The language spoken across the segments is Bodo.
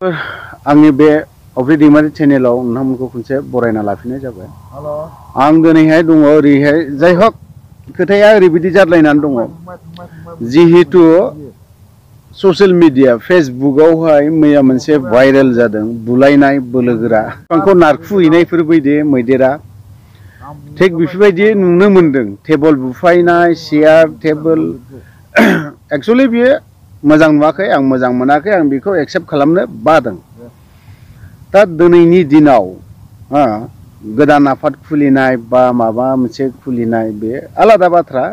आंनि बे अफ्रि दैमारि चेनेलाव नोंथांमोनखौ खनसे बरायना लाफिननाय जाबाय। आं दिनैहाय दङ ओरैहाय जाय हक खोथाया ओरैबायदि जाद्लायनानै दङ जिहेतु ससियेल मिडिया फेसबुकआवहाय मैया मोनसे भाइरेल जादों बुलायनाय बोलोगोरा बिफांखौ नारखुहैनायफोर बायदि मैदेरा थिग बेफोरबायदि नुनो मोनदों। टेबोल बुफायनाय चेयार टेबोल एक्चुअलि बियो मोजां नुवाखै, आं मोजां मोनाखै, आं बेखौ एक्सेप्ट खालामनो बादों। दा दिनैनि दिनाव गोदान आफाद खुलिनाय बा माबा मोनसे खुलिनाय बे आलादा बाथ्रा,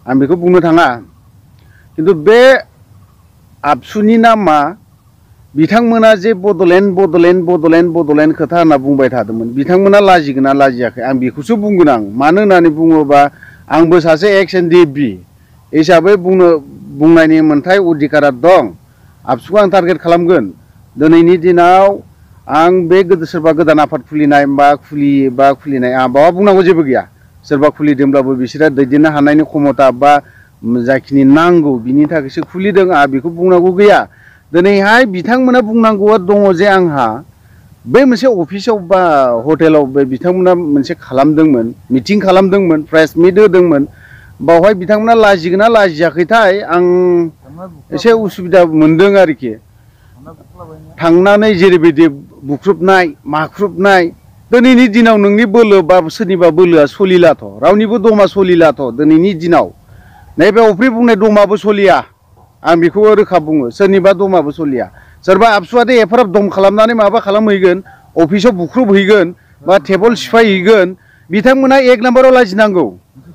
आं बेखौ बुंनो थाङा। खिन्थु बे आबसुनि नामा बिथांमोना जे बड'लेण्ड बड'लेण्ड बड'लेण्ड बड'लेण्ड खोथा होनना बुंबाय थादोंमोन, बिथांमोना लाजिगोन ना लाजियाखै आं बेखौसो बुंगोन। आं मानो होननानै बुङोबा आंबो सासे एक्स एनडिएफबि हिसाबै बुंनायनि मोनथाय अधिकारा दं। आबसुखौ आं टारगेट खालामगोन। दिनैनि दिनाव आं बे सोरबा गोदान आफाद खुलिनाय बा खुलिनाय आं बावा बुंनांगौ जेबो गैया। सोरबा खुलिदोंब्लाबो बिसोरो दैदेननो हानायनि क्षमता बा जाखिनि नांगौ बिनि थाखायसो खुलिदों, आंहा बेखौ बुंनांगौ गैया। दिनैहाय बिथांमोना बुंनांगौआ दङ जे आंहा बे मोनसे अफिसाव बा हटेलाव बे बिथांमोना मोनसे खालामदोंमोन, मिटिं खालामदोंमोन, प्रेस मिट होदोंमोन। बावहाय बिथांमोना लाजिगोन ना लाजियाखैथाय आं एसे उसुबिदा मोनदों आरोखि। थांनानै जेरैबायदि बुख्रुबनाय माख्रुबनाय, दिनैनि दिनाव नोंनि बोलो बा सोरनिबा बोलोआ सलिलाथ', रावनिबो दमा सलिलाथ'। दिनैनि दिनाव नैबे अफ्रि बुंनाय दमाबो सलिया, आं बेखौ रोखा बुङो। सोरनिबा दमाबो सलिया। सोरबा आबसुवादे एफाराब दम खालामनानै माबा खालामहैगोन, अफिसाव बुख्रुबहैगोन बा टेबोल सिफायहैगोन, बिथांमोना एक नाम्बाराव लाजिनांगौ।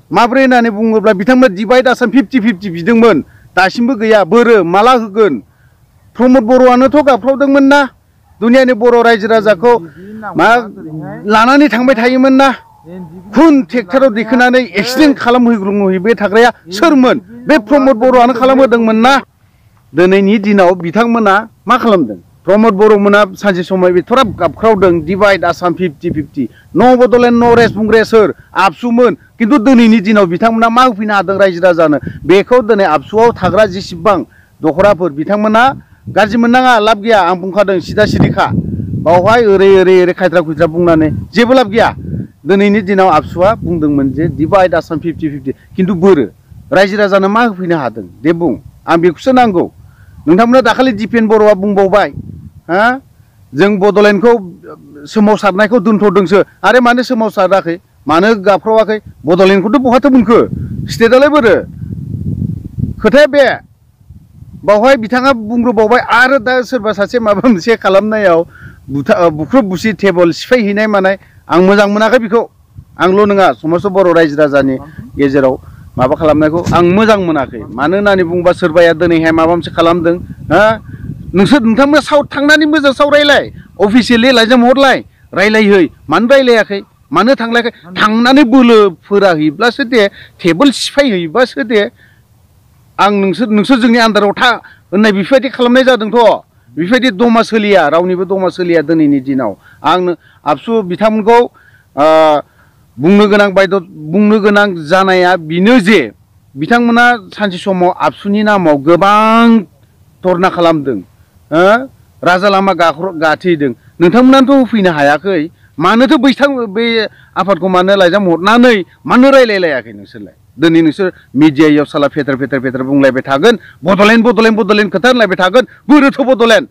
माब्रै होननानै बुङोब्ला बिथांमोना डिभाइड आसाम 50-50 बिदोंमोन, दासिमबो गैया। बोरो माला होगोन? प्रमद बर'आनोथ' गाबख्रावदोंमोन ना, दुनियानि बर' रायजो राजाखौ मा लानानै थांबाय थायोमोन ना। खुन ट्रेक्टराव दिखोनानै एक्सिडेन्ट खालामहैग्रुंहैबाय थाग्राया सोरमोन? बे प्रमद बर'आनो खालामहोदोंमोन ना। दिनैनि दिनाव बिथांमोना मा खालामदों? प्रमद बर'मोना सानसे समाव एथ'राब गाबख्रावदों डिभाइड आसाम 50-50, न' बड'लेण्ड न' रेस्ट बुंग्राया सोर? आबसुमोन। खिन्थु दिनैनि दिनाव बिथांमोना मा होफैनो हादों रायजो राजानो? बेखौ दिनै आबसुआव थाग्रा जेसेबां दखराफोर बिथांमोना गाज्रि मोननाङा, लाब गैया। आं बुंखादों सिदा सिरिखा। बावहाय ओरै खायद्रा खुयद्रा बुंनानै जेबो लाब गैया। दिनैनि दिनाव आबसुआ बुंदोंमोन जे डिभाइड आसाम 50-50, खिन्थु बोरो रायजो राजानो मा होफैनो हादों दे बुं। आं बेखौसो नांगौ। नोंथांमोना दाखालि दिपेन बर'आ बुंबावबाय जों बड'लेण्डखौ सोमावसारनायखौ दोनथ'दोंसो। आरो मानो सोमावसाराखै? मानो गाबख्रावाखै? बड'लेण्डखौथ' बहाथो बुंखो? स्टेटआलाय बोरो? खोथाया बे। बावहाय बिथाङा बुंग्रोबावबाय आरो दा सोरबा सासे माबा मोनसे खालामनायाव बुख्रुब बुसि टेबोल सिफायहैनाय मानाय, आं मोजां मोनाखै बेखौ। आंल' नङा, समस्त बर' रायजो राजानि गेजेराव माबा खालामनायखौ आं मोजां मोनाखै। मानो होननानै बुङोबा सोरबाया दिनैहाय माबा मोनसे खालामदों, नोंथांमोना थांनानै मोजां सावरायलाय, अफिसियेलि लाइजाम हरलाय, रायलायहै। मानो रायलायाखै? मानो थांलायाखै? थांनानै बोलो फोराहैब्लासो दे, टेबोल सिफायहैबासो दे आं नोंसोर जोंनि आन्दाराव था होननाय बेफोरबायदि खालामनाय जादोंथ'। बेफोरबायदि दमा सोलिया, रावनिबो दमा सोलिया दिनैनि दिनाव। आं आबसु बिथांमोनखौ बुंनो गोनां जानाया बेनो जे बिथांमोना सानसे समाव आबसुनि नामाव गोबां धरना खालामदों, राजा लामा गाथेदों। नोंथांमोनाथ' होफैनो हायाखै। मानोथो बे आफादखौ मानो लाइजाम हरनानै मानो रायलायलायाखै नोंसोरलाय? दिनै नोंसोर मिडियायाव साला फेथेर बुंलायबाय थागोन, बड'लेण्ड खोथा होनलायबाय थागोन। बोरोथ' बड'लेण्ड?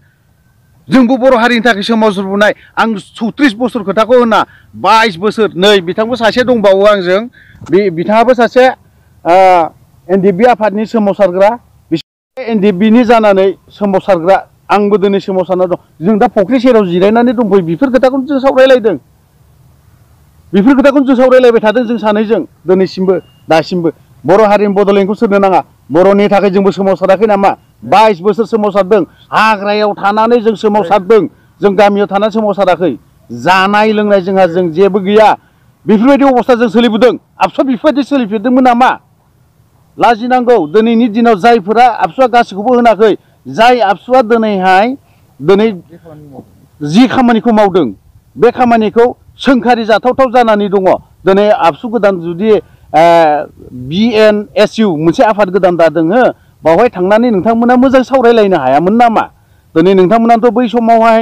जोंबो बर' हारिनि थाखाय सोमावसारबोनाय। आं 34 बोसोर खोथाखौ होना 22 बोसोर। नै बिथांबो सासे दंबावो आंजों, बिथाङाबो सासे एनडिएफबि आफादनि सोमावसारग्रा। बिसोर एनडिएफबिनि जानानै सोमावसारग्रा, आंबो दिनै सोमावसारना दं। जों दा फख्रि सेराव जिरायनानै दंफैयो, बेफोर खोथाखौनो जों सावरायलायदों। बेफोर खोथाखौनो जों सावरायलायबाय थादों जों सानैजों दिनैसिमबो दासिमबो। बर' हारिनि बड'लेण्डखौ सोरनो नाङा? बर'नि थाखाय जोंबो सोमावसाराखै नामा? 22 बोसोर सोमावसारदों। हाग्रायाव थानानै जों सोमावसारदों, जों गामियाव थानानै सोमावसाराखै। जानाय लोंनाय जों जेबो गैया। बेफोरबायदि अबस्था जों सोलिबोदों। आबसुआ बेफोरबायदि सोलिफेरदोंमोन नामा? लाजिनांगौ। दिनैनि दिनाव जायफोरा आबसुआ गासैखौबो होनाखै, जाय आबसुआ दिनै जि खामानिखौ मावदों, बे खामानिखौ सोंखारि जाथावथाव जानानै दङ। दिनै आबसु गोदान जुदि BNSU मोनसे आफाद गोदान दादों, बावहाय थांनानै नोंथांमोना मोजां सावरायलायनो हायामोन नामा? दिनै नोंथांमोनाथ' बै समावहाय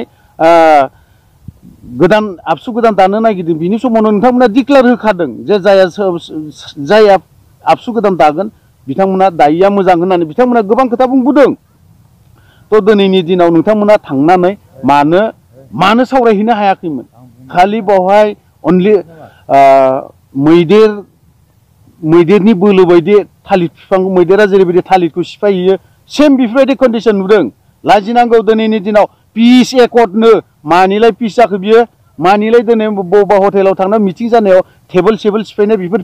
गोदान आबसु गोदान दानो नागिरदों बिनि समावनो नोंथांमोना डिक्लेयार होखादों जे जाय आबसु गोदान दागोन बिथांमोना दायिया मोजां होननानै बिथांमोना गोबां खोथा बुंबोदों। थ' दिनैनि दिनाव नोंथांमोना थांनानै मानो सावरायहैनो हायाखैमोन? खालि बावहाय अनलि मैदेरनि बोलो बायदि थालिर बिफांखौ मैदेरा जेरैबायदि थालिरखौ सिफायहैयो सेम बेफोरबायदि कन्डिसन नुदों। लाजिनांगौ दिनैनि दिनाव पिस एकर्डनो मानिलाय पिस जाखो बियो? मानिलाय दिनै बबेबा हटेलाव थांना मिटिं जानायाव टेबोल सिफायनाय बेफोर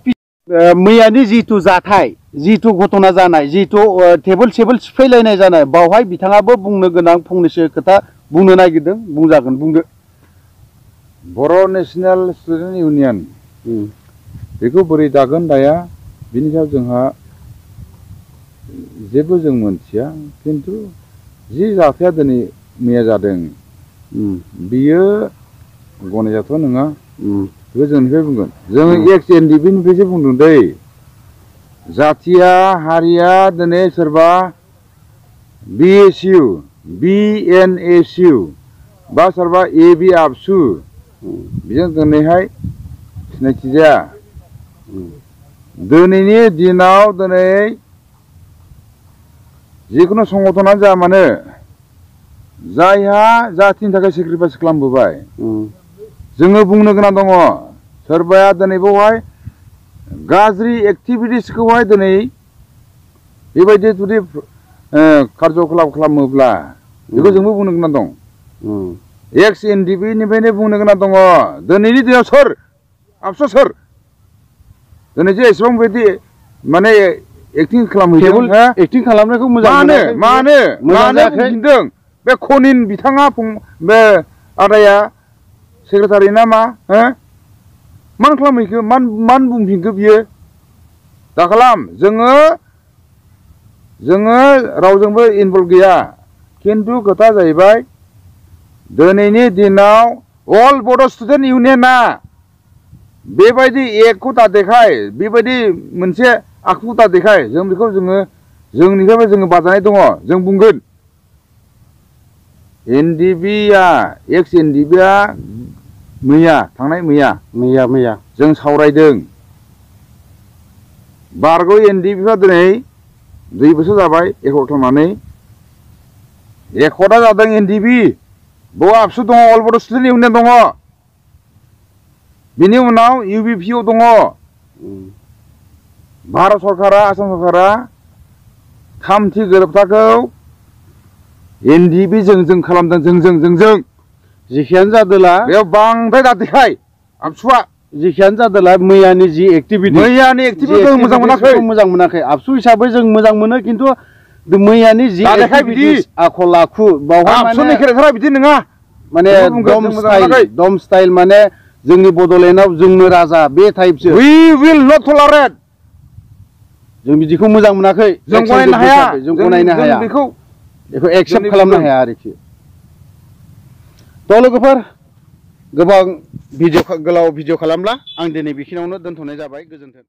मैयानि जिथु जाथाय जिथु घटना जानाय जिथु टेबोल सिफायलायनाय जानाय बावहाय बिथाङाबो बुंनो गोनां फंनैसो खोथा बुंनो नागिरदों। बुंजागोन, बुंदो। बर' नेशनेल स्टुडेन्ट इउनियन बेखौ बोरै दागोन दाया बिनि सायाव जोंहा जेबो जों मोनथिया। खिन्थु जि जाथाया दिनै मैया जादों बियो गनायजाथाव नङा। बेखौ जोंनिफ्राय बुंगोन। जोङो एक्स एनडिपि निफ्रायसो बुंदों दै। जाथिया हारिया दिनै सोरबा BSU BNSU बा सोरबा AB आबसु बेजों दिनैहाय सिनायथि जाया। दिनैनि दिनाव दिनै जिखुनु संगठनानो जा मानो जायहा जाथिनि थाखाय सेक्रिफाइस खालामबोबाय जोङो बुंनो गोनां दङ। सोरबाया दिनै बेवहाय गाज्रि एक्टिभिटिसखौहाय दिनै बेबायदि जुदि कार्यकलाप खालामोब्ला बेखौ जोंबो बुंनो गोनां दं। एक्स एनडिपि निफ्रायनो बुंनो गोनां दङ। दिनैनि दिनाव सोर आबसु सोर दिनै जे एसेबां बायदि माने एक्टिं खालामहैदों एक्टिं खालामनायखौ मोजां मानो बुंफिनदों बे खनिन बिथाङा बे आदाया सेक्रेटारि ना मा मानो खालामहैखो मानो बुंफिनखो बियो? दा खालाम जोङो रावजोंबो इनभल्भ गैया। खिन्थु खोथा जाहैबाय दिनैनि दिनाव अल बड' स्टुडेन्ट इउनियना बेबायदि एकखौ दादेखाय बेबायदि मोनसे आखुखौ दादेखाय जों बेखौ जोंनिफ्रायबो जोङो बाजानाय दङ। जों बुंगोन एक्स एनडिपिआ थांनाय मैया जों सावरायदों। बारग' एनडिपिआ दिनै 2 बोसोर जाबाय एकर्ड खालामनानै। एकर्डआ जादों एनडिपि बेयाव आबसु दङ अल बड' स्टुडेन्ट इउनियन दङ। बिनि उनाव UBPO दङ। भारत सरकारा आसाम सरकारा थामथि गोरोबथाखौ एनडिपि जों खालामदों। जों जेखियानो जादोला बेयाव बांद्राय दादेखाय आबसुआ जेखियानो जादोला मैयानि जि एक्टिभिटि जों मोजां मोनाखै। आबसु हिसाबै जों मोजां मोनो खिन्थु मैयानि जि आखल आखु आबसुनि केरेक्टारा बिदि नङा। माने दम स्टाइल माने जोंनि बड'लेण्डआव जोंनो राजा बे टाइपसो। We will not tolerate। जों बिदिखौ मोजां मोनाखै। जों गनायनो हाया। जों गनायनो हाया। बेखौ एक्सेप्ट खालामनो हाया आरोखि। थ' लोगोफोर गोबां गोलाव भिडिअ खालामला आं दिनै बेखिनियावनो दोनथ'नाय जाबाय। गोजोन्थों।